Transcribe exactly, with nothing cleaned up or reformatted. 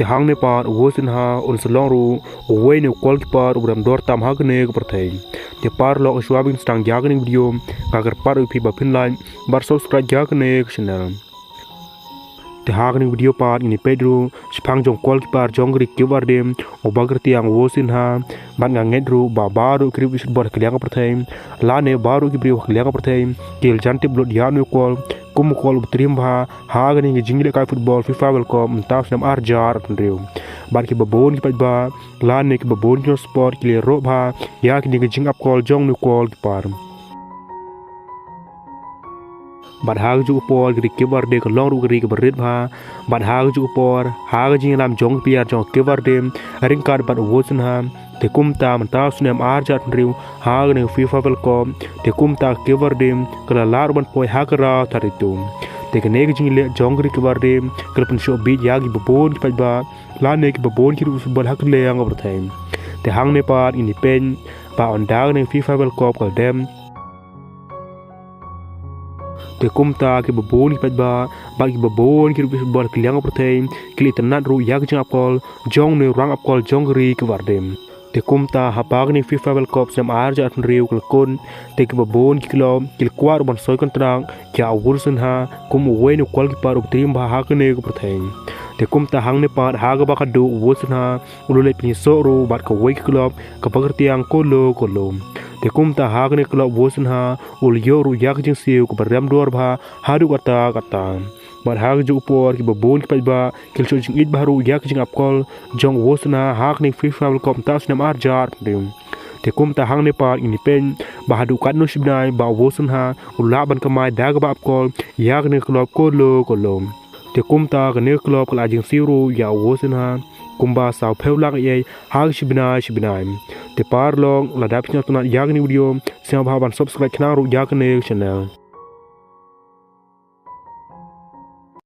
Te hangne pat u Wosinha un sa long ruh uwei na u goalkeeper uba rem dor tam ha kane ka pyrthei. Te paralok, shuwa ban sdang ïa kane ka video, nga kyrpad ïa phi ba phin like bad subscribe ïa kane ka channel. Te ha kane ka video pat ngin ïa peit ruh shaphang jong u goalkeeper jong ka ri Cape Verde, uba kyrteng Wosinha. Bad nga ngeit ruh ba baroh ki review football ha ka liang ka pyrthei, lane baroh ki briew ha ka liang ka pyrthei, ki la jan tip lut ïa une u goal kum u goal uba triem bha ha kane ka jinglehkai football FIFA World Cup mynta u snem ar hajar arphew hynriew. Bad kiba bun ki paidbah lane kiba bun ki nongsport ki la ïaroh bha ïa kane ka jingap goal jong une u goalkeeper. Bad ha kajuh ka por ka ri Cape Verde ka long ruh ka ri kaba rit bha. Bad ha kajuh ka por, ha ka jingïalam jong ki player jong Cape Verde ryngkat bad u Wosinha, te kumta mynta u snem ar hajar arphew hynriew, ha kane ka FIFA World Cup, te kumta ka Cape Verde ka la lah ruh ban poi ha ka round thirty-two. Te kane ka jingleh jong ka ri Cape Verde ka la pynshoh bieit ïa kiba bun ki paidbah lane kiba bun ki review football ha ka liang ka pyrthei. Te hangne pat ngin ïa peit ba ynda kane ka FIFA World Cup ka la dep, te kumta kiba bun ki paidbah bad kiba bun ki review football ha ka liang ka pyrthei ki la itynnad ruh ïa ka jingap goal jong une u rangap goal jong ka ri Cape Verde. Te kumta haba kane ka FIFA World Cup snem ar hajar arphew hynriew ka la kut, te kiba bun ki club ki la kwah ruh ban soi kontrak ïa u Wosinha kum uwei na u goalkeeper uba triem bha ha kane ka pyrthei. Te kumta hangne pat ha kaba khadduh u Wosinha u la leit pynïasoh ruh bad kawei ka club kaba kyrteng Colo Colo. Te kumta ha kane ka club u Wosinha u la ïoh ruh ïa ka jingsiew kaba rem dor bha haduh katta katta. Bad ha kajuh ka por kiba bun ki paidbah ki la shu jingïeit bha ruh ïa ka jingap goal jong u Wosinha ha kane ka FIFA World Cup mynta u snem ar hajar arphew hynriew. Te kumta hangne pat ngin ïa peit ba haduh katno shi bnai ba u Wosinha u lah ban kamai da kaba ap goal ïa kane ka club Colo Colo. Te kumta kane ka club ka la ai jingsiew ruh ïa u Wosinha kumba sawphew lak eiei ha ka shi bnai shi bnai. Te paralok, lada phi sngewtynnad ïa kane ka video, sngewbha ban subscribe khnang ruh ïa kane ka channel.